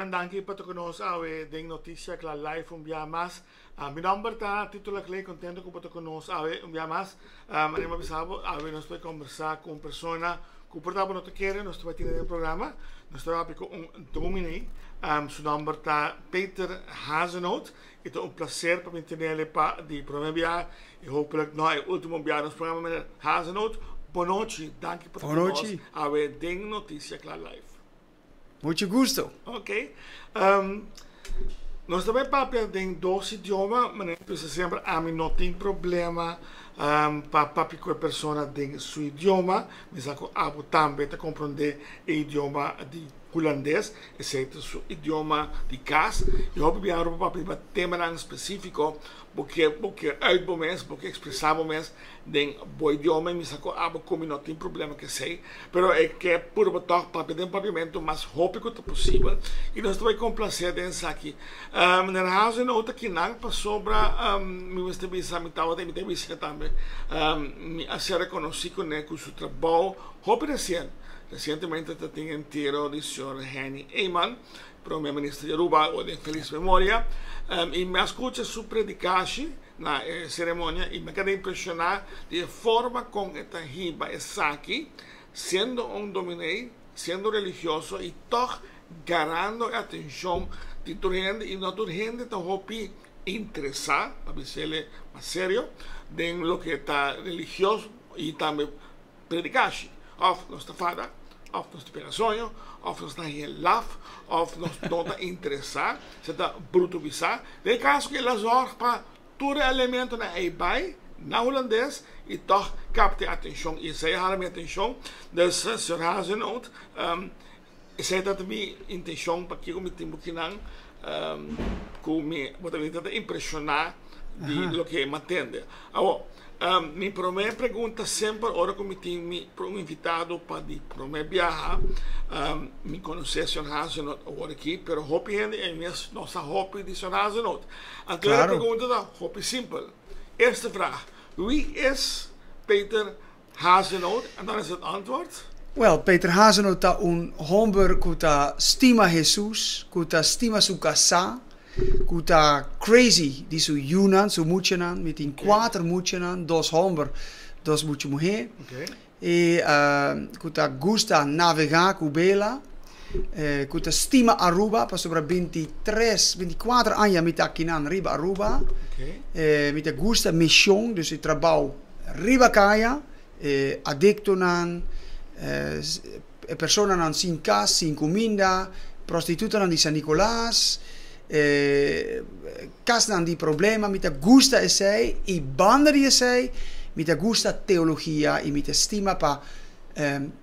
Kemen danki pa ta ku nos awe den Noticia Cla Live un bia mas. Mi nomber ta Tito Laclé, contento ku bo ta ku nos awe un bia mas. Manera mi a bisa bo, awe nos ta bai kombersá ku un persona ku por ta bo no ta kere nos ta bai tene den programa. Nos ta papia ku un dominee, su nomber ta Peter Hazenoot. E ta un placer pa mi tenele pa di prome bia y hopelijk no e ultimo bia nos programa. Meneer Hazenoot, bonochi, danki pa ta ku nos awe den Noticia Cla Live. Mucho gusto. Ok. Nos ta bai papia den dos idioma, manera mi bisa semper, ami no tin problema pa papia ku e persona den su idioma. Mi sa ku abo tambe ta komprondé e idioma di hulandes, esei ta su idioma di kas. I hopi biaha ora bo papia riba temanan spesífiko, bo ke bo ke uit bo mes, bo ke ekspresá bo mes den bo idioma i mi sa ku abo ku mi no tin problema ku esei, pero e ke purba tòg papia den papiamentu mas hopi ku ta posibel i nos ta bai komplasé den esaki. Meneer Hazenoot ta kinan pasobra mi mester bisa mi tabata i mi ta bisa tambe mi a ser rekonosí kuné ku su trabou hopi resien. Resientemente ta tin entiero di señor Henny Eman, prome minister di Aruba, awor den felis memoria, i mi a skucha su predikashi na e ceremonia y mi a keda impresiona di e forma con e ta hiba esaki, siendo un dominee, siendo religioso y toch garando e atencion di tur hende y no tur hende ta hopi interesa, pa bisele mas serio, den loke ta religioso y tambe predicashi. Of nos ta fada, of nos ta pega soño, of nos ta haña laf, of nos no ta interesá, se ta bruto bisá. Den e kaso ku el a zòrg pa tur e elementonan ei bai na hulandes i tòg kapta e atenshon i esei a hala mi atenshon. Dus señor Hazenoot, esei tabata mi intenshon pakiko mi tin bukinan ku mi bo ta ta impreshoná di loke mi a tende. Awor, mi promé pregunta semper ora ku mi tin mi un invitado pa di promé biaha, mi konosé señor Hazenoot awor aki, pero hopi hende ei mes no sa hopi di señor Hazenoot. Anto e pregunta ta hopi simpel. Eerste vraag, wie is Peter Hazenoot? En dan is het antwoord. Wel, Peter Hazenoot ta un homber ku ta stima Hesus, ku ta stima su kasá, ku ta crazy di su yunan, su muchanan. Mi tin kuater muchanan, dos homber, dos mucha muhé. I ku ta gusta navegá ku bela, ku ta stima Aruba pasobra bintitres, bintikuater aña mi ta akinan riba Aruba. Mi ta gusta mishon, dus e trabou Riba kaya, e adiktonan, e personanan sin kas, sin kuminda, prostitutanan di San Nicolas, e kasnan di problema, mi ta gusta esei i banda di esei mi ta gusta teologia i mi ta stima pa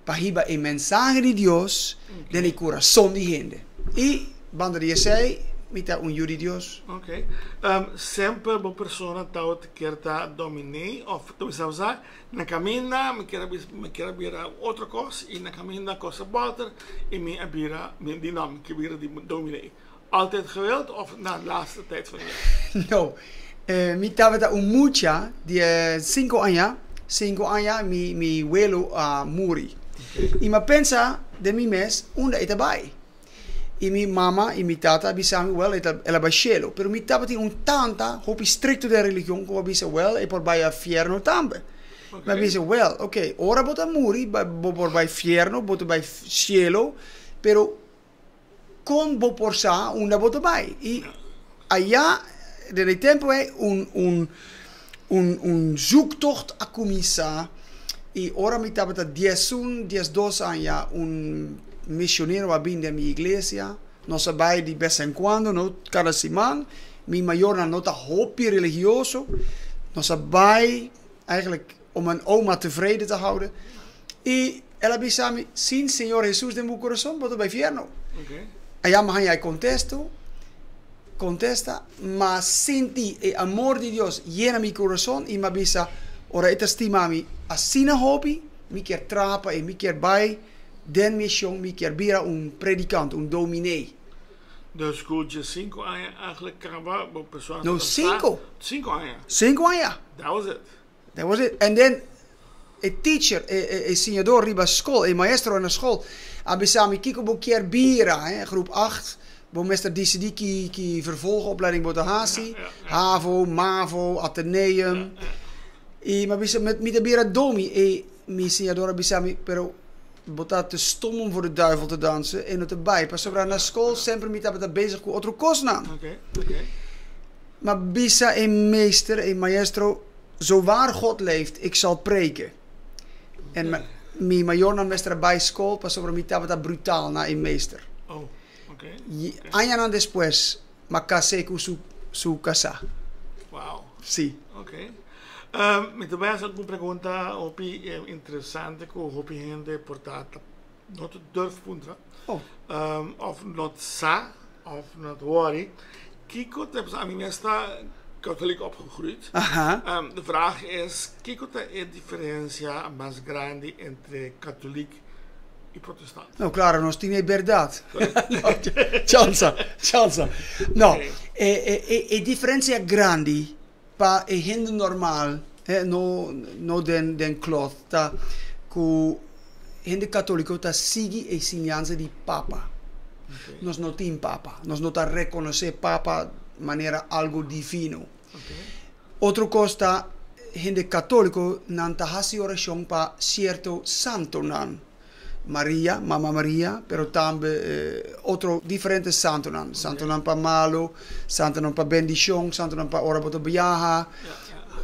pa hiba e mensahe di Dios den e kurason di hende. I banda di esei mi ta un yu di Dios. Ok. Semper bo persona tawata kier ta dominee of ta bisa sa na caminda mi kier a bisa mi kier a bira otro cos y na caminda cos a boter y mi a bira mi di no mi kier bira di dominee. Altijd gewild of na laatste tijd van je? No. Mi tabata un mucha di cinco aña, cinco aña mi mi welo a muri. Y mi a pensa den mi mes unda e ta bay. Y mi mama y mi tata a bisa mi, wel, el a bai shelo. Pero mi tabatin un tanta hopi stricto den religion cu a bisa, wel, e por bai a fierno tambe. Mi a bisa, wel, ok, ora bo ta muri, bo por bai fierno, bo ta bai shelo, pero con bo por sa unda bo ta bai? Y aya, den e tempo ey, un, un, un, un zoektocht a cuminsa. Y ora mi tabata diesun, diesdos aña, un misionero a bin den mi iglesia. Nos a bai di bes en cuando, no cada siman. Mi mayornan no ta hopi religioso. Nos a bai eigenlijk om mijn oma tevreden te houden. Y el a bisa mi, sin Señor Jesús den bo corazón, bo ta bai fierno. Aya mi haña e contesto, contesta, m'a sinti e amor di Dios yena mi corazón y m'a bisa, ora e ta stima mi asina hopi, mi kier traha pa e, mi kier bai den mision, mi kier bira un predicant, un dominee. Dus ku diesinco aña eigenlijk kaba bo persona No, ta sa cinco. Cinco aña. Cinco aña. That was it. That was it. And then e teacher, e, e, e siñador riba skol, e maestro na skol, a bisa mi kiko bo kier bira, hè, groep 8. Bo mester disidí ki ki vervolgopleiding bo ta hasi, havo, mavo, ateneum. I mi a bisa, mi ta bira domi. E mi siñador a bisa mi, pero bo ta te stom om voor de duivel te dansen e no ta bai. Pasobra na skol semper mi tabata bezig ku otro kosnan. Mi a bisa e meester, e maestro, zo waar God leeft, ik zal preken. En mi mayornan mester a bai skol pasobra mi tabata brutaal na e meester. Añanan despues m'a kas'é ku su su kasá. Wow. Sí. Ok. Mi ta bai hasi algun pregunta hopi interesante ku hopi hende por ta no ta durf puntra. Oh. Of no sa of no ta wòri. Kiko ta, pasobra ami mes ta katolik opgegroeid. Aha. De vraag is, kiko ta e diferensia mas grandi entre katolik i protestant? No, klaro, nos tin e bèrdat. Chansa, chansa. No, e, e, e, e diferensia grandi pa e hende normal, eh, no, no den, den cloth, ta ku hende katóliko ta sigui e siñansa di papa. Nos no tin papa. Nos no ta rekonosé papa manera algu divino. Otro kos ta hende katóliko nan ta hasi orashon pa sierto santonan. Maria, Mama Maria, pero tambe otro diferente santonan. Santonan pa malu, santonan pa bendishon, santonan pa ora bo ta biaha.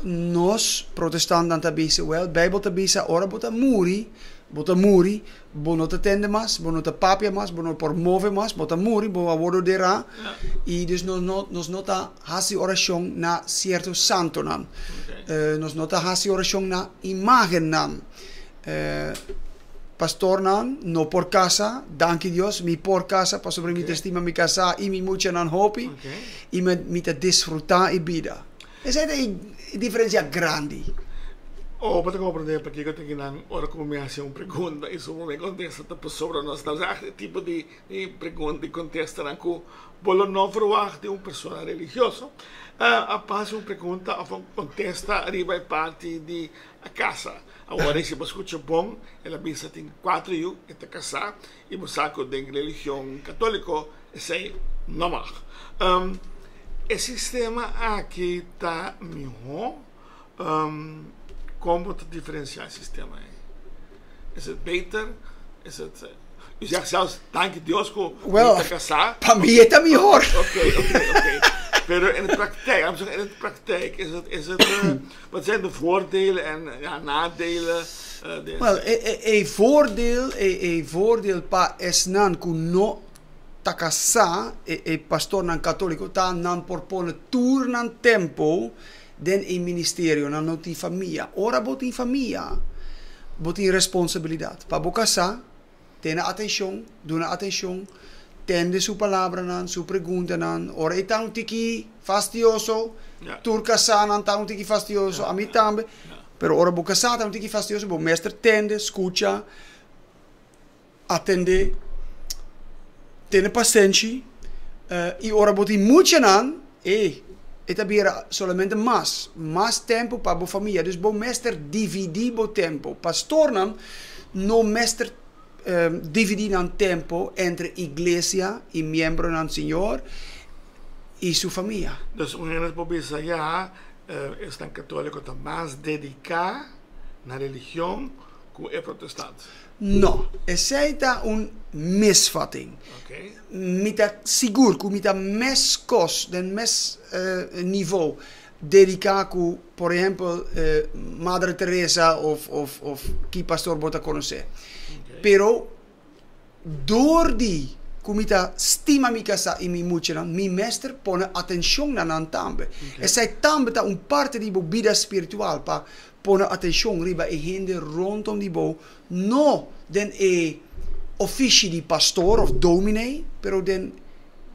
Nos protestantnan ta bisa, wel, Bijbel ta bisa ora bo ta muri, bo ta muri, bo no ta tende mas, bo no ta papia mas, bo no por move mas, bo ta muri, bo a wordo derá. I dus nos no, nos no ta hasi orashon na sierto santonan. Nos no ta hasi orashon na imagennan. Pastornan no por kasa, danki Dios mi por kasa pasobra mi ta stima mi kasá i mi muchanan hopi i mi ta disfrutá e bida. Esei ta e diferensia grandi. Oh, bo ta komprendé pakiko ta kinan ora ku mi hasi un pregunta i su mi kontesta ta pasobra nos ta wak e tipo di pregunta i kontestanan ku bo lo no verwagt di un persona religioso. A hasi un pregunta òf un kontesta riba e parti di a kasa. Awor si bo skucha bon, el a bisa tin kuater yu, e ta kasá i bo sa ku den religion katóliko esei no mag. E sistema aki ta mihó? Kon bo ta diferensiá e sistema ei? Is het beter? Is het, u zegt zelfs danki Dios ku mi ta kasá. Pa mi e ta mihor. Oké, oké, oké. Pero in de praktijk, laat me zeggen, in de praktijk is het, is het, Wat zijn de voordelen en ja, nadelen? Wel, e voordeel, e voordeel pa esnan ku no ta kasá, e pastornan katóliko, ta nan por pone tur nan tempu den e ministerio, nan no tin famia. Ora bo tin famia, bo tin responsabilidat pa bo kasá, Tene atenshon, duna atenshon, tende su palabranan, su preguntanan. Ora e ta un tiki fastioso, tur kasánan ta un tiki fastioso, ami tambe. Pero ora bo kasá ta un tiki fastioso, bo mester tende, skucha, atendé, tene pasenshi. I ora bo tin muchanan, e e ta bira solamente mas, mas tempu pa bo famia. Dus bo mester dividí bo tempu. Pastornan no mester dividí nan tempu entre iglesia i miembronan Señor i su famia. Dus un hende por bisa, ya, esnan katóliko ta mas dediká na religion ku e protestant. No, esei ta un misvatting. Mi ta sigur ku mi ta mes kos, den mes nivo, dediká ku, por ehèmpel, Madre Teresa òf òf ki pastor bo ta konosé. Pero dor di ku mi ta stima mi kasá i mi muchanan, mi mester pone atenshon na nan tambe. Esei tambe ta un parti di bo bida spiritual, pa Pone atenshon riba e hende rondom di bo, no den e ofishi di pastor of dominee, pero den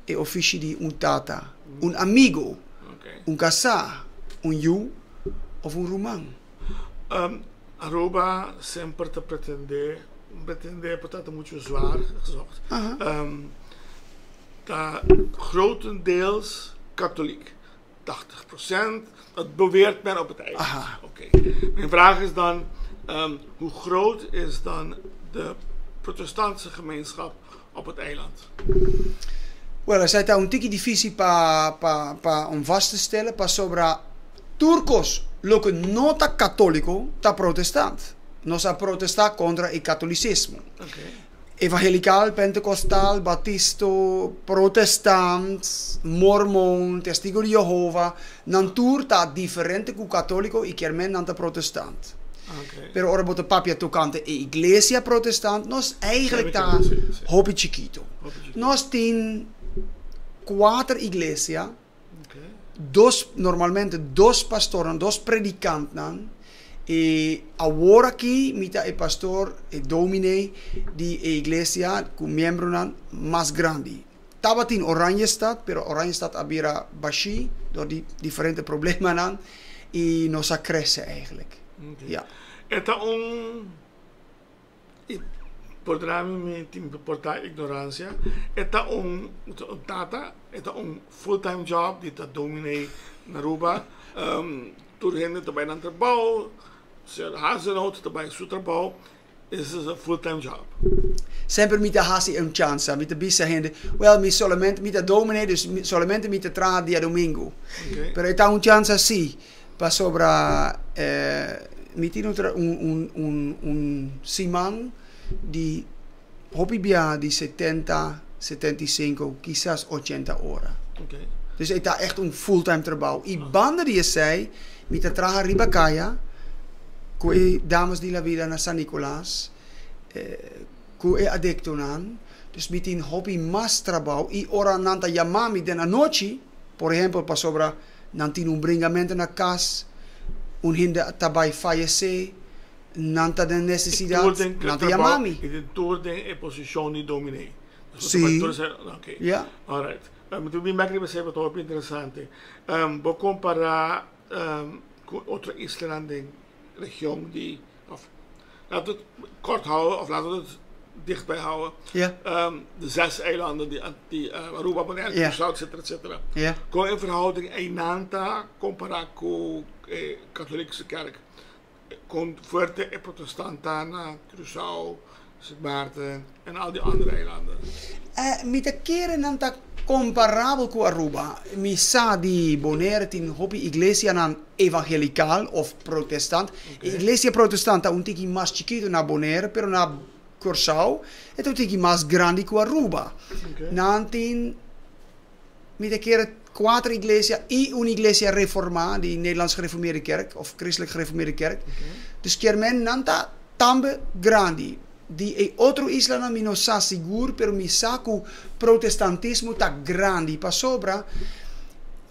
e ofishi di un tata, un amigo, un kasá, un yu of un ruman. Aruba semper ta pretende, pretende por ta ta mucho zwaar gezocht, ta grotendeels katholiek. 80 procent, dat beweert men op het eiland. Oké. Mijn vraag is dan, hoe groot is dan de protestantse gemeenschap op het eiland? Wel, esei ta un tiki difícil pa pa pa om vast te stellen, pasobra tur kos loke no ta katóliko ta protestant. Nos a protestá kontra e katolisismo. Evangelikal, pentekostal, batisto, protestant, mormon, testigo di Jehova, nan tur ta diferente ku katóliko i kier men nan ta protestant. Pero ora bo ta papia tokante e iglesia protestant, nos eigenlijk ta hopi chikito. Nos tin kuater iglesia, dos, normalmente dos pastornan, dos predikantnan, i awor aki mi ta e pastor, e dominee di e iglesia ku miembronan mas grandi. Tabatin Oranjestad, pero Oranjestad a bira bashí dor di diferente problemanan i nos a krese eigenlijk. Ja. E ta un, i pordona mi mi tin por ta ignorancia, e ta un tata, e ta un full time job di ta dominee na Aruba, tur hende ta bai nan trabou, señor Hazelhout ta bai su trabou, This is a full time job. Semper mi ta hasi un chansa, mi ta bisa hende, well mi solamente, mi ta dominee dus solamente mi ta traha diadomingo. Okay. Pero e ta un chansa si, pasobra mi tin un un un un siman di hopi biaha di setenta, 75, kisas 80 ora. Okay. Dus e ta echt un full time trabou. I banda di esei mi ta traha riba kaya ku e Damas di la Vida na San Nicolas, ku e adiktonan. Dus mi tin hopi mas trabou i ora nan ta yama mi den anochi, por ehempel pasobra nan tin un bringamento na kas, un hende ta bai fayesé, nan ta den nesesidat, nan ta yama mi. I den tur den e posishon di dominee. Si. Ok. Alright. Mi ta bin bek riba esei pasobra hopi interesante. Bo kompará ku otro islanan den region di òf laat het kort houden òf laat het dichtbij houden. De zes eilanden di Aruba, Bonaire, Curaçao etcetera etcetera. Kon e verhouding einan ta kompará ku e Katolikse kerk? Kon fuerte e protestant ta na Curaçao, Sint Maarten en al die andere eilanden? Mi ta kere nan ta komparabel ku Aruba. Mi sa di Bonaire tin hopi iglesianan evangelikal of protestant. E iglesia protestant ta un tiki mas chikitu na Bonaire, pero na Curaçao e ta un tiki mas grandi ku Aruba. Nan tin. Mi ta kere kuater iglesia i un iglesia reformá di Nederlands Gereformeerde Kerk of Christelijk Gereformeerde Kerk. Dus kier men nan ta tambe grandi. Di e otro islanan mi no sa sigur pero mi sa ku protestantismo ta grandi pasobra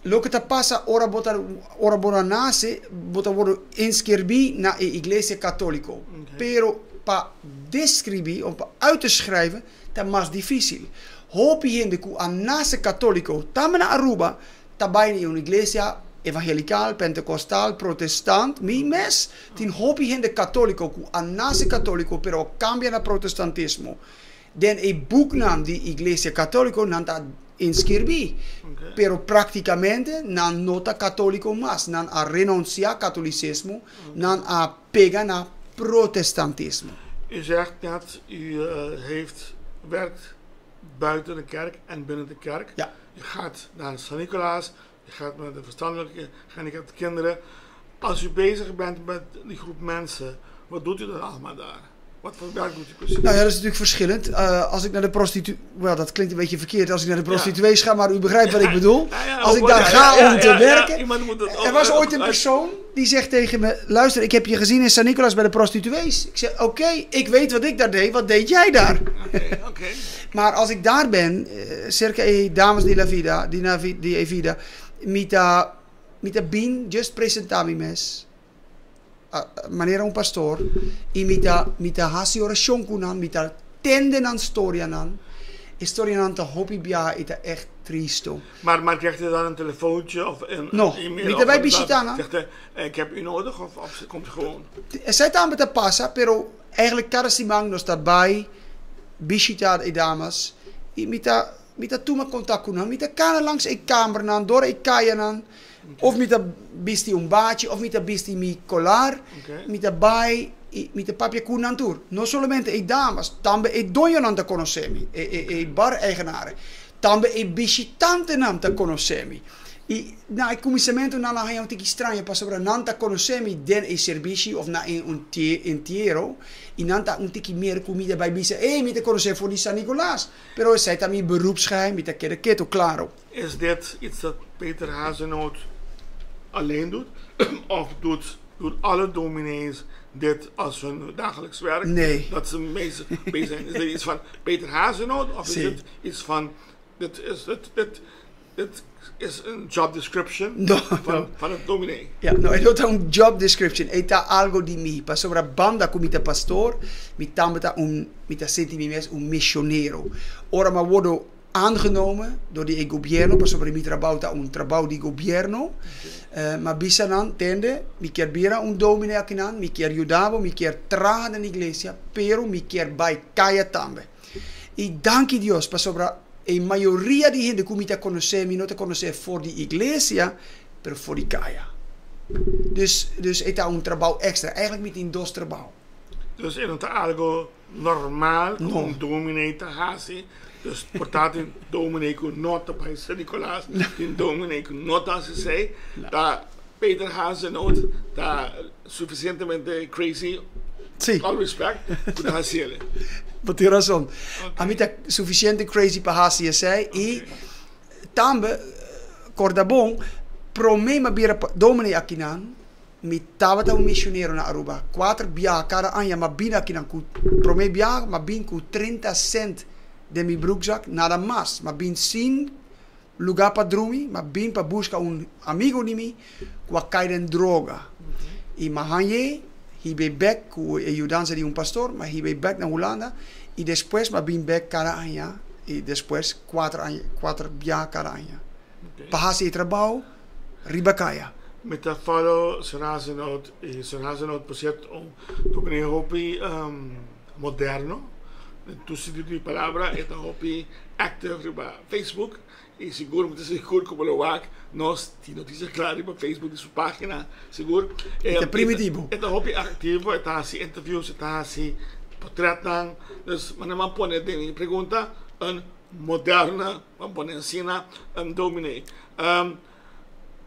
loke ta pasa ora bo ta ora bo a nase bo ta wordo inskirbí na e iglesia katoliko pero pa deskribí of pa uit te schrijven ta mas difísil. Hopi hende ku a nase katóliko tambe na Aruba ta bai na un iglesia evangelikal, pentekostal, protestant. Mi mes tin hopi hende katóliko ku a nase katóliko pero a kambia na protestantismo. Den e buknan di iglesia katóliko nan ta inskirbí, pero praktikamente nan no ta katóliko mas. Nan a renunsiá katolisismo, nan a pega na protestantismo. U zegt net, u heeft werkt buiten de kerk en binnen de kerk. Ja. U gaat naar San Nicolaas, u gaat met de verstandelijke gehandicapte kinderen. Als u bezig bent met die groep mensen, wat doet u dan allemaal daar? Wat voor werk doet u precies? Nou ja, dat is natuurlijk verschillend. Als ik naar de prostitu-, wel, dat klinkt een beetje verkeerd als ik naar de prostituees ga, maar u begrijpt wat ik bedoel. Als ik daar ga om te werken. Iemand moet het Er was ook ooit een persoon die zegt tegen me, luister, ik heb je gezien in San Nicolaas bij de prostituees. Ik zeg, oké, ik weet wat ik daar deed, wat deed jij daar? Maar als ik daar ben, cerca e dames di la vida, di na vi-, di e vida, mi ta, mi ta bin just presenta mi mes, manera un pastor, y mi ta, mi ta haci oracion cu nan, mi ta tende nan storianan. E storianan ta hopi biaha y ta echt tristo. Maar, maar krijgt u dan een telefoontje of een No, e-mail mi ta of bai wat bishita nan. Zegt hij, ik heb u nodig of, of komt u gewoon? Esei tambe ta pasa, pero eigenlijk cada siman nos ta bai bishita e damas y mi ta, mi ta tuma contact cu nan. Mi ta cana langs e kamernan, door e kayanan, of mi ta bisti un bachi of mi ta bisti mi kolar. Mi ta bai y mi ta papia cu nan tur. No solamente e damas, tambe e doñonan ta conoce mi, e bar-eigenaren. Tambe e bishitantenan ta konosé mi. I na e kuminsamentu nan a haña un tiki straño pasobra nan ta konosé mi den e serbishi òf na e entiero i nan ta un tiki mira ku mi ta bai bisa, Ey, mi ta konosé for di San Nicolas. Pero esei ta mi beroepsgeheim, mi ta keda ketu, klaro. Is dit iets dat Peter Hazenoot alleen doet of doet doen alle dominees dit als hun dagelijks werk? Nee. Dat ze mee bezig zijn. Is dit iets van Peter Hazenoot of is dit iets van dit is dit dit dit is een job description No, van no. van het dominee? Ja, no, e no ta un job description, e ta algo di mi. Pasobra banda ku mi ta pastor, mi tambe ta un, mi ta sinti mi mes un misionero. Ora mi a wordo aangenomen door di e gobierno, pasobra mi trabou ta un trabou di gobierno, mi a bisa nan, tende, mi kier bira un dominee akinan, mi kier yuda bo, mi kier traha den iglesia, pero mi kier bai kaya tambe. I danki Dios pasobra e mayoria di hende ku mi ta konosé, mi no ta konosé for di iglesia, pero for di kaya. Dus, dus e ta un trabou èkstra. Eigenlijk mi tin dos trabou. Dus e no ta algo normal ku No. un dominee ta hasi. Dus por ta tin dominee ku no ta bai San Nicolas, tin dominee ku no ta hasi esei. Ta Peter Hazenoot ta sufisientemente crazy. Sí. All respect, ku ta hasi el. Bo tin rason. Ami ta sufisiente crazy pa hasi esei i tambe korda bon, promé mi a bira dominee akinan, mi tabata un misionero na Aruba. Kuater biaha kada aña mi a bini akinan ku promé biaha mi a bin ku 30 sènt den mi broekzak, nada mas. Mi a bin sin Lugá pa drumi, m'a bin pa buska un amigo di mi ku a kai den droga. I m'a hañ'é, hib'é bèk ku e yudansa di un pastor, m'a hib'é bèk na Hulanda i despues m'a bin bèk kada aña i despues kuater aña, kuater biaha kada aña pa hasi e trabou riba kaya. Mi ta follow Sir Hazenoot i Sir Hazenoot por sierto un dominee hopi moderno den tur sentido di palabra, e ta hopi active riba Facebook y sigur mi ta sigur cu bo lo wak nos tin noticia cla riba Facebook di su pagina sigur. E ta primitivo. E ta hopi activo, e ta haci interviews, e ta haci potretnan, dus manera mi a pone den mi pregunta un moderne, mi a pone asina, un dominee.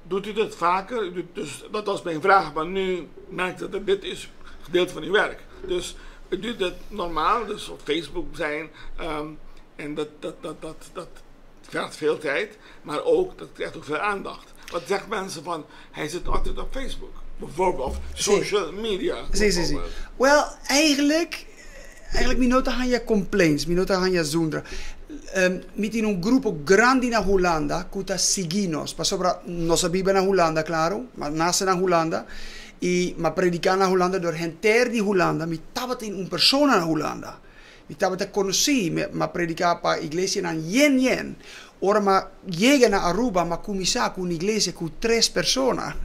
Doet u dat vaker? Dus dat was mijn vraag, maar nu merk ik dat dit is gedeelte van uw werk. Dus u doet dat normaal, dus op Facebook zijn en dat, dat, dat, dat, dat vergt veel tijd, maar ook, dat krijgt ook veel aandacht. Wat zegt mensen van, hij zit altijd op Facebook, bijvoorbeeld, of social media. Sí, sí, sí. Wel, eigenlijk, eigenlijk mi no ta haña complaints, mi no ta haña zundra. Mi tin un grupo grandi na Hulanda ku ta sigui nos, pasobra nos a biba na Hulanda, klaro, m'a nase na Hulanda i m'a prediká na Hulanda dor henter di Hulanda, mi tabatin un persona na Hulanda. Mi tabata konosí, mi a prediká pa iglesianan yen yen. Ora mi a yega na Aruba, mi a kuminsá ku un iglesia ku tres persona.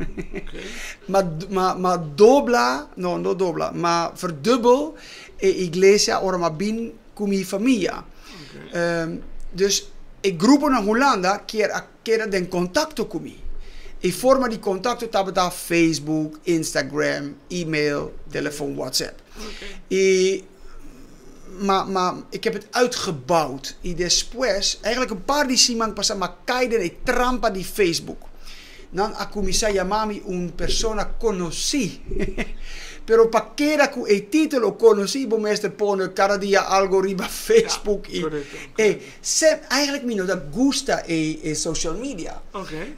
Mi a dobla, no, no dobla, mi a verdubbel e iglesia ora mi a bin ku mi famia. Dus e grupo na Hulanda kier a keda den kontakto ku mi. E forma di kontakto tabata Facebook, Instagram, email, telefon, WhatsApp. I ma, ma ik heb het uitgebouwd. I despues, eigenlijk un par di siman pasá, m'a kai den e trampa di Facebook. Nan a kuminsá yama mi un persona konosí. Pero pa keda ku e título konosí bo mester pone kada dia algo riba Facebook i e se eigenlijk mi no ta gusta e e social media.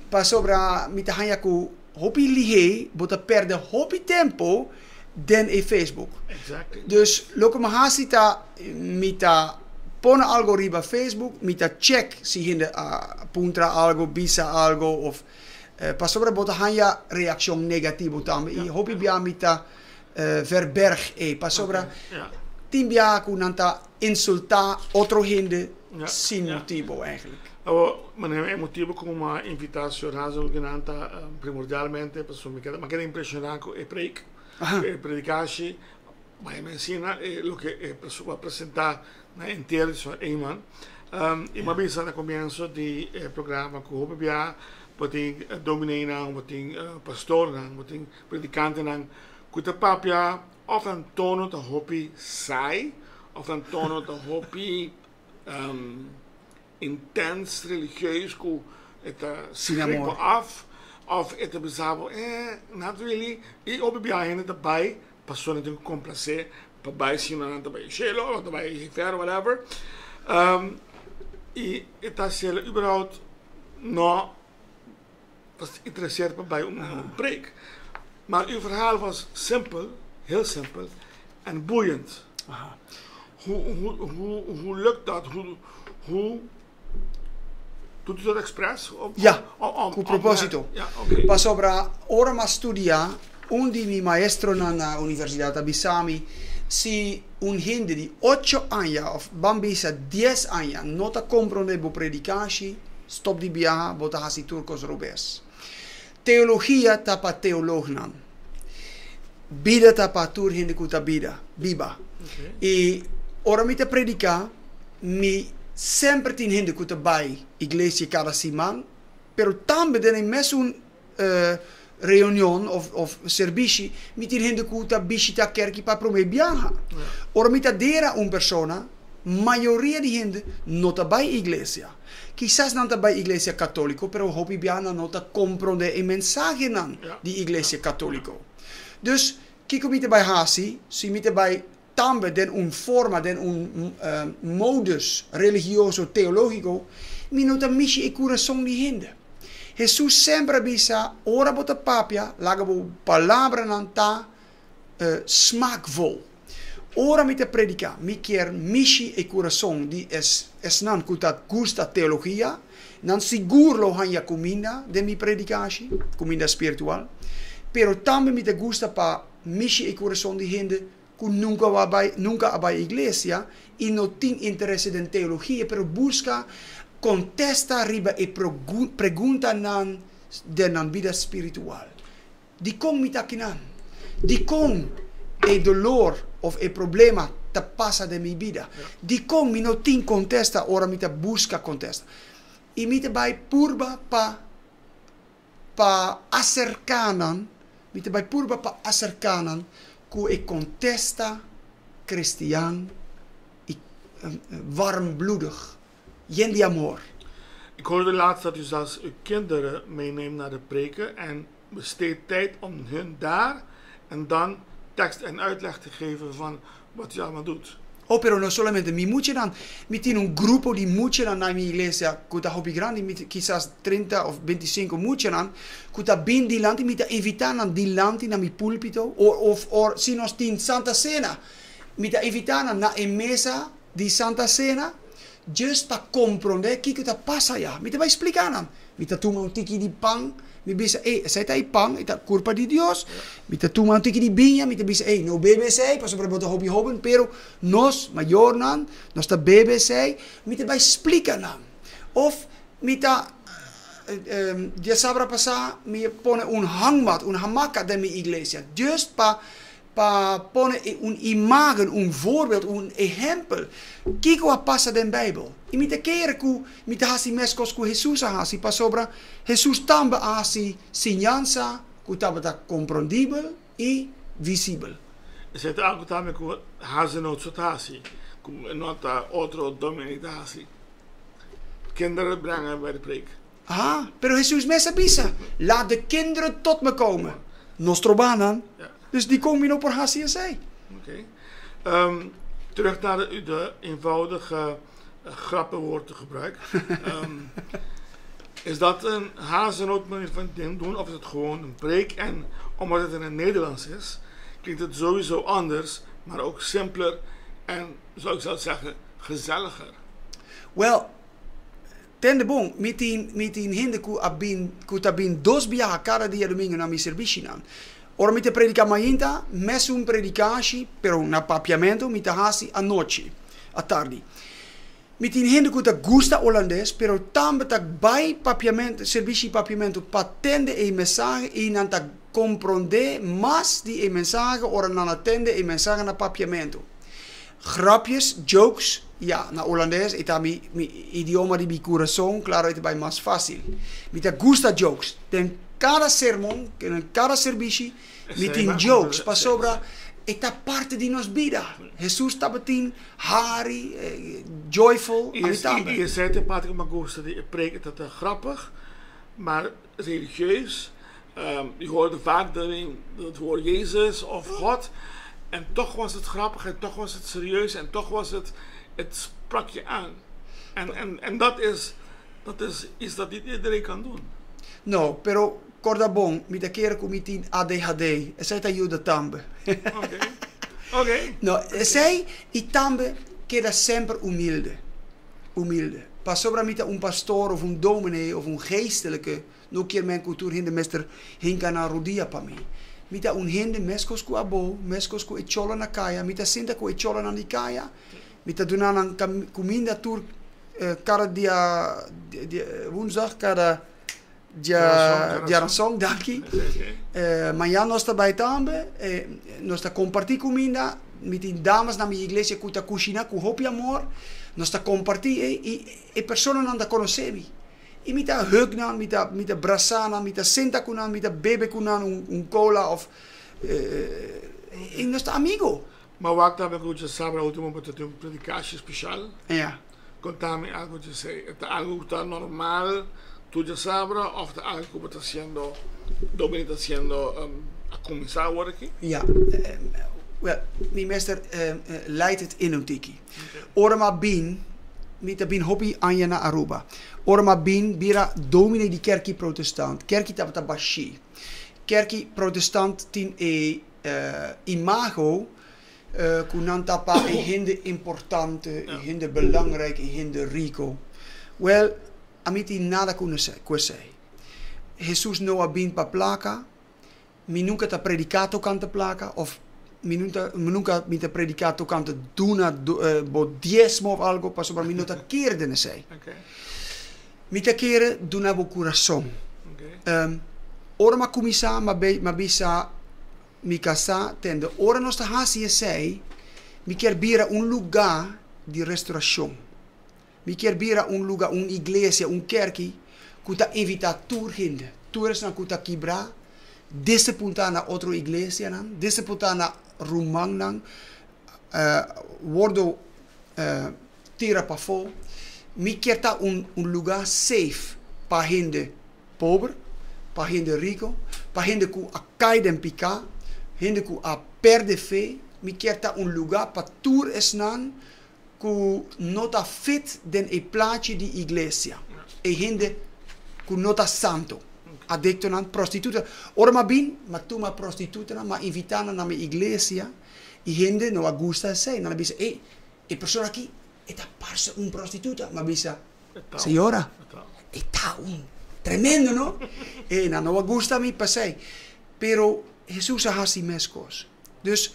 Pasobra mi ta haña ku hopi lihé bo ta pèrdè hopi tempo den e Facebook. Dus loke mi hasi ta mi ta pone algo riba Facebook, mi ta check si hende a puntra algo, bisa algo of pasobra bo ta haña reaccion negativo tambe y hopi bia mi ta verberg e pasobra tin bia cu nan ta insulta otro hende sin motibo eigenlijk. Awor, manera e motibo cu mi a invita señor Hazel Guinan ta primordialmente pasobra mi keda mi a keda impresiona cu e preek, e predicashi, ma e mensina e loke e a presenta na entero di señor Eman. Y mi a bisa na comienso di e programa cu hopi bia bo tin domineenan, bo tin pastornan, bo tin predicantenan cu ta papia of nan tono ta hopi saai of nan tono ta hopi. Intens religieus ku e ta Sin schrik bo amor. Af of e ta bisa bo eh not really i hopi biaha hende ta bai pasobra nan tin ku komplasé pa bai si no nan ta bai shelu of nan ta bai infierno whatever i e ta hasiel überhaupt no ta intereseer pa bai un preek maar uw verhaal was simpel heel simpel en boeiend. Hoe, hoe, hoe, hoe lukt dat? Hoe doet u dat expres? Ja, ku propósito. Ja, oké. Pasobra ora m'a studia, un di mi maestronan na universidat a bisa mi, si un hende di ocho aña òf ban bisa dies aña no ta komprondé bo predikashi, stòp di biaha, bo ta hasi tur kos robes. Teologia ta pa teolognan. Bida ta pa tur hende ku ta bida, biba. I ora mi ta prediká, mi semper tin hende ku ta bai iglesia kada siman, pero tambe den e mesun reunion òf serbishi, mi tin hende ku ta bishitá kerki pa promé biaha. Ora mi ta dera un persona, mayoria di hende no ta bai iglesia. Kisas nan ta bai iglesia katóliko, pero hopi bia nan no ta komprondé e mensahenan di iglesia katóliko. Dus, kiko mi ta bai hasi si mi ta bai tambe den un forma, den un modus religioso teológiko? Mi no ta mishi e kurason di hende. Hesus semper a bisa, Ora bo ta papia, laga bo palabranan ta smaakvol. Ora mi ta prediká, mi kier mishi e kurason di esnan ku ta gusta teologia. Nan sigur lo haña kuminda den mi predikashi, kuminda spiritual. Pero tambe mi ta gusta pa mishi e kurason di hende ku nunka a bai, nunka a bai iglesia i no tin interese den teologia, pero buska kontesta riba e preguntanan den nan bida spiritual. Dikon mi ta akinan? Dikon e dolor of e problema ta pasa den mi bida? Dikon mi no tin kontesta ora mi ta buska kontesta? I mi ta bai purba pa pa aserká nan, mi ta bai purba pa aserká nan ku e kontesta kristian i warmbloedig, yen di amor. Ik hoorde laatst dat u zelfs uw kinderen meeneemt naar de preken en besteedt tijd om hun daar en dan tekst en uitleg te geven van wat u allemaal doet. Oh, pero no solamente mi muchanan. Mi tin un grupo di muchanan na mi iglesia ku ta hopi grandi, mi kisas 30 of 25 muchanan ku ta bin dilanti, mi ta invitá nan dilanti na mi púlpito, of or si nos tin Santa Sena, mi ta invitá nan na e mesa di Santa Sena just pa komprondé kiko ta pasa ya. Mi ta bai splika nan. Mi ta tuma un tiki di pan, mi bisa, ey, esei ta e pan, e ta kurpa di Dios. Mi ta tuma un tiki di biña, mi ta bisa, ey, no bebe esei, pasobra bo ta hopi hoben, pero nos, mayornan, nos ta bebe esei. Mi ta bai splika nan. Of mi ta, diasabra pasá, mi a pone un hangmat, un hamaka den mi iglesia, just pa Pa pone un imagen, un voorbeeld, un ehempel, kiko a pasa den Bijbel. I mi ta kere ku mi ta hasi meskos ku Hesus a hasi, pasobra Hesus tambe a hasi siñansa ku tabata komprondibel i visibel. Esei ta algu tambe ku Hazenoot so ta hasi, ku no ta otro dominee ta hasi. Kinderen brengen bij de preek. Aha, pero Hesus mes a bisa, Laat de kinderen tot me komen. Nos troba nan, dus dikon mi no por hasi esei? Oké. Terug naar de, de eenvoudige grappenwoord te gebruik. Is dat een Hazenoot manier van doen of is het gewoon een preek? En omdat het in het Nederlands is, klinkt het sowieso anders, maar ook simpeler en, zou ik zelf zeggen, gezelliger. Wel, Tende bon, mi tin mi tin hende ku a bin ku ta bin dos biaha kada diadomingo na mi serbishinan. Ora mi ta prediká mainta, mesun predikashi, pero na papiamentu, mi ta hasi anochi, atardi. Mi tin hende ku ta gusta holandes, pero tambe ta bai papiamentu, serbishi papiamentu pa tende e mensahe i nan ta komprondé mas di e mensahe ora nan a tende e mensahe na papiamentu. Grapjes, jokes, ya, na holandes e ta mi mi idioma di mi kurason, klaro e ta bai mas fásil. Mi ta gusta jokes. Den kada sermon, den kada serbishi, mi tin jokes pasobra E ta parti di nos bida. Hesus tabatin hari, joyful, ami tambe. I esei ta e parti ku mi a gusta di e preek, e ta grappig, maar religieus. Je hoorde vaak het woord Jezus of God. En toch was het grappig en toch was het serieus en toch was het, het sprak je aan. En dat is iets dat niet iedereen kan doen. No, pero korda bon, mi ta kere ku mi tin ADHD. Esei ta yuda tambe. No, esei i tambe keda semper humilde. Humilde. Pasobra mi ta un pastor of un dominee of un geestelijke, no kier men ku tur hende mester hinka na rodia pa mi. Mi ta un hende meskos ku abo, meskos ku e cholo na kaya, mi ta sinta ku e cholonan di kaya, mi ta duna nan kuminda tur kada dia, woensdag, kada dia diaranson, danki. Mañan nos ta bai tambe, nos ta kompartí kuminda, mi tin damas na mi iglesia ku ta kushiná ku hopi amor, nos ta kompartí i e personanan ta konosé mi. I mi ta hug nan, mi ta brasa nan, mi ta senta ku nan, mi ta bebe ku nan un cola of i nos ta amigo. Ma wak tambe ku djasabra último bo ta tin un predikashi spesial. Ja. Konta mi algu di esei. E ta algu ku ta normal tur djasabra òf ta algu ku bo ta hasiendo, dominee ta hasiendo a kuminsá awor aki? Ja. Wel, mi mester leid het in un tiki. Ora mi a bin, mi ta bin hopi aña na Aruba. Ora mi a bin bira dominee di kerki protestant, kerki tabata bashí. Kerki protestant tin e imago ku nan ta pa e hende importante, e hende belangrijk, e hende rico. Wel, ami tin nada ku esei. Hesus no a bin pa plaka, mi nunka ta prediká tokante plaka òf mi nunka mi ta prediká tokante duna bo diesmo òf algu pasobra mi no ta kere den esei. Mi ta kere duna bo kurason. Ora mi a kuminsá mi a bisa mi kasá tende ora nos ta hasi esei mi kier bira un lugá di restorashon. Mi kier bira un lugá, un iglesia, un kerki ku ta invitá tur hende, tur esnan ku ta kibrá, desapuntá na otro iglesianan, desapuntá na rumannan, wordo tira pafó. Mi kier ta un lugá safe pa hende pober, pa hende rico, pa hende ku a kai den piká, hende ku a pèrdè fe. Mi kier ta un lugá pa tur esnan ku no ta fit den e plachi di iglesia, e hende ku no ta santo, adiktonan, prostituta. Ora mi a bin, mi a tuma prostitutanan, mi a invitá nan na mi iglesia, i hende no a gusta esei. Nan a bisa, ey, e persona aki e ta parse un prostituta. Mi a bisa, señora, e ta un. Tremendo, no? E nan no a gusta mi p'esei. Pero Hesus a hasi meskos. Dus,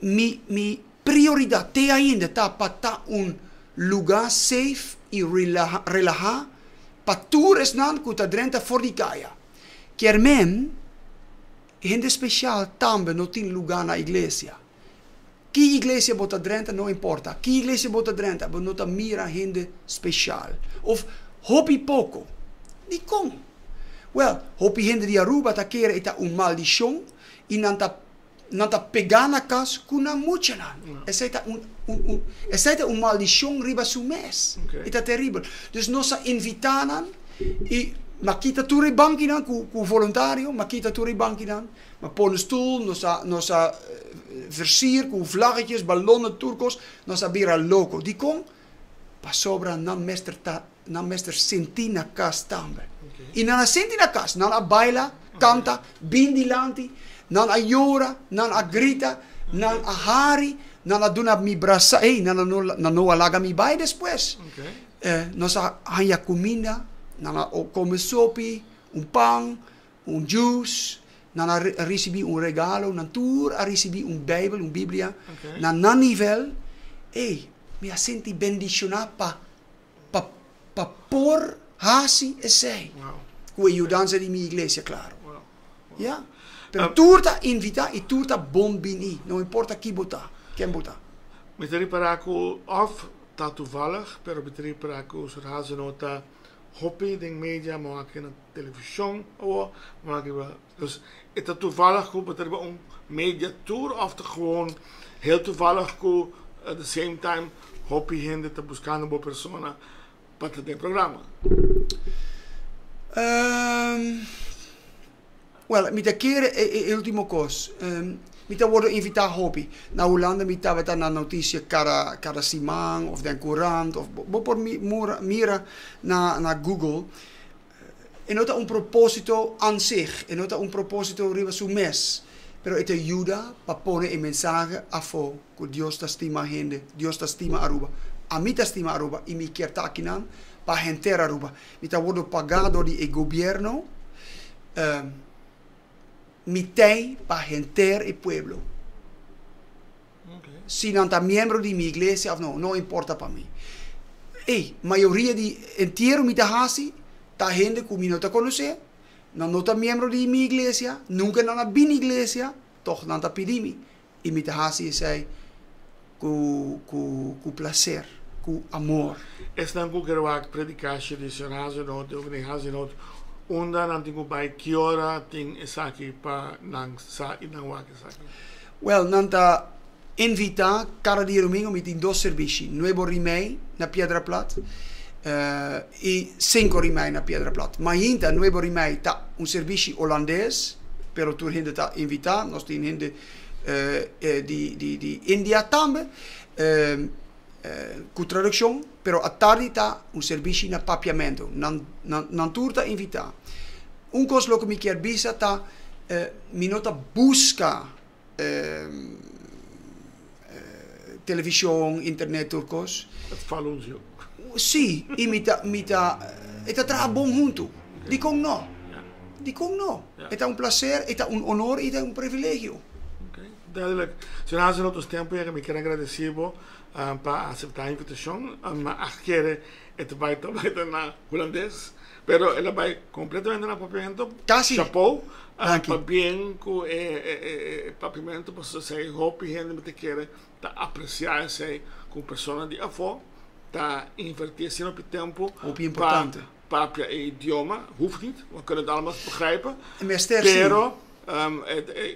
mi, mi prioridat te ainda ta pa ta un lugá safe i relahá pa tur esnan ku ta drenta for di kaya. Kier men, hende spesial tambe no tin lugá na iglesia. Ki iglesia bo ta drenta no importa. Ki iglesia bo ta drenta bo no ta mira hende spesial òf hopi poko. Dikon? Wèl, hopi hende di Aruba ta kere e ta un maldishon i nan ta Nan ta pegá na kas ku nan muchanan. Esei ta un, un, un, esei ta un maldishon riba su mes. E ta teribel. Dus nos a invitá nan i m'a kita tur e bankinan ku, ku voluntario, m'a kita tur e bankinan, m'a pone stul, nos a, nos a versier ku vlaggetjes, balonnen, tur kos, nos a bira loko. Dikon? Pasobra nan mester ta, nan mester sinti na kas tambe. I nan a sinti na kas, nan a baila, kanta, bin dilanti, nan a yora, nan a grita, nan a hari, nan a duna mi brasa, ey, nan a no, nan no a laga mi bai despues. Nos a haña kuminda, nan a kome sopi, un pan, un juice, nan a risibí un regalo, nan tur a risibí un Bijbel, un Biblia, na nan nivel. Ey, mi a sinti bendishoná pa pa pa por hasi esei. Ku e yudansa di mi iglesia, klaro. Ya. Pero tur ta invitá i tur ta bon biní, no importa ki bo ta, ken bo ta. Mi ta ripará ku òf ta toevallig, pero mi ta ripará ku Sint Hazenhout ta. hopi den media, mi a wak na televishon awor, mi a wak riba, dus e ta toevallig ku bo ta riba un media tour of ta gewoon heel toevallig ku at the same time hopi hende ta buskando bo persona pa ta den programa? Wel, mi ta kere e ultimo kos. Mi ta wordo invitá hopi. Na Hulanda mi tabata na notisia kada kada siman of den kurant of bo por mira na na Google. E no ta un propósito an sich, e no ta un propósito riba su mes, pero e ta yuda pa pone e mensahe afó ku Dios ta stima hende, Dios ta stima Aruba. Ami ta stima Aruba i mi kier ta akinan pa henter Aruba. Mi ta wordo pagá dor di e gobierno, mi tei pa henter e pueblo. Si nan ta miembro di mi iglesia of no, no importa pa mi. Ey, mayoria di entiero mi ta hasi ta hende ku mi no ta konosé, nan no ta miembro di mi iglesia, nunka nan a bini iglesia, tòg nan ta pidi mi. I mi ta hasi esei ku ku ku plaser, ku amor. Esnan ku ker wak predikashi di Señor Hazenoot, Dominee Hazenoot, unda nan tin ku bai, ki ora tin esaki pa nan sa i nan wak esaki? Wèl, nan ta invitá, kada diadomingo mi tin dos serbishi, nuebe ora i mei na Piedra Plat i sinku ora i mei na Piedra Plat. Mainta nuebe ora i mei ta un serbishi holandes, pero tur hende ta invitá, nos tin hende di di di India tambe ku tradukshon, pero atardi ta un serbishi na papiamentu. Nan nan nan tur ta invitá. Un kos loke mi kier bisa ta mi no ta buska televishon, internet, tur kos. Het falunzio. Sí, i mi ta mi ta e ta traha bon huntu. Dikon no? Dikon no? E ta un plaser, e ta un honor i ta un privilegio. Ok, duidelijk. Señor Hazelot, nos tempo yega. Mi kier agradeci bo pa acepta e invitacion. Mi a kere e ta bai ta bai ta na Hulandes, pero el a bai completamente na Papiamento. Casi. Chapeau. Danki. Pabien cu e Papiamento, pasobra esey hopi hende mi ta kere ta aprecia esey cu un persona di afo ta inverti asina hopi tempo Hopi importante. pa papia e idioma. Hoeft niet, we kunnen het allemaal begrijpen. Mester si. Pero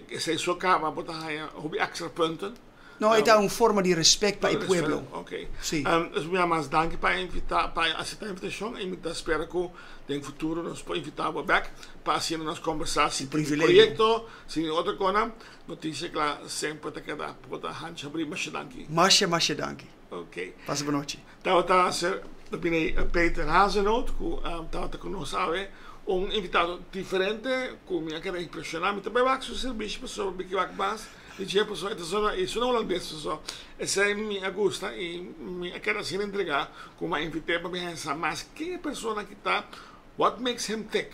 esey so caba bo ta haya hopi extra punten. No, e ta un forma di respect pa e pueblo. Ok. Si. Dus mi mas danki pa invita, pa acepta e invitacion y mi ta spera cu den futuro nos por invita bo bek pa asina nos combersa si tin proyecto, si tin otro cona. Noticia Cla semper ta keda por ta hancha abri. Masha danki. Masha, masha danki. Ok. Pasa bon nochi. Tabata ser bini Peter Hazenoot cu tabata cu nos awe. Un invitado diferente cu mi a keda impresiona. Mi ta bay wak su servicio pasobra mi ke wak mas di dje pasobra e ta sona e sona holandes pasobra esey mi a gusta y mi a keda asina entrega cu mi a invite pa mi haya sa mas ken e persona aki ta, what makes him tick.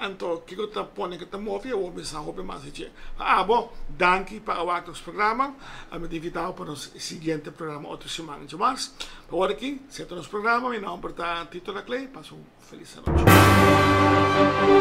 Anto kiko ta pone ku ta move awor mi sa hopi mas di dje. Pa abo, danki pa a wak nos programa. Mi ta invita bo pa nos siguiente programa otro siman djamars. Pa awor aki, seta nos programa. Mi nomber ta Tito Laclay. Pasa un felis anochi.